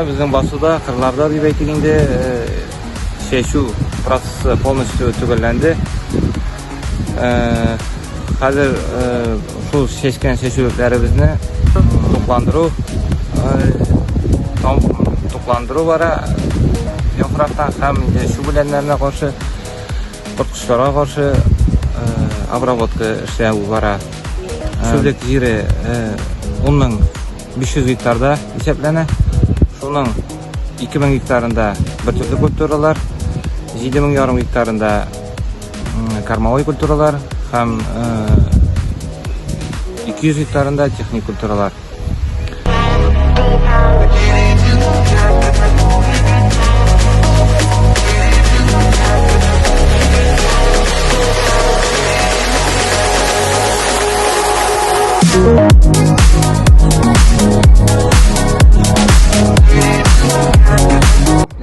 Безнең басуда, кырларда дип әйтик инде, чәчү процессы полностью төгәлләнде. Хәзер шул чәчкән чәчүлекләребезне тукландыру тукландыру бара яфрактан һәм инде чүп үләннәренә каршы, корткычларга каршы обработка эшләү бара. Чүплек җире 10 500 гектарда исәпләнә. Шуның 2000 гектарында бөртекле культуралар, 7,5 гектарында кормовой культуралар һәм 200 гектарында техник культуралар.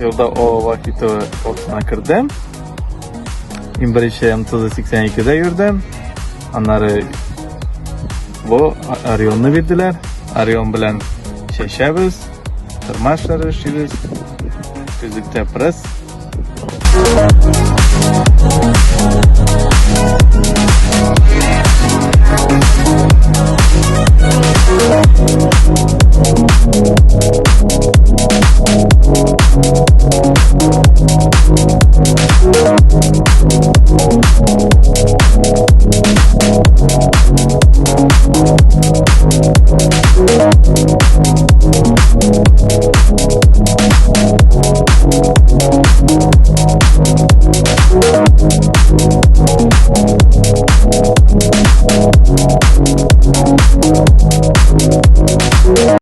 Юлда О Вахитова офисына кердем. Иң беренче МТЗ 82-дә йөрдем. Аннары бу Орионны бирделәр. Орион белән чәчәбез, тырма эшләре эшлибез. Көзлектә пресс.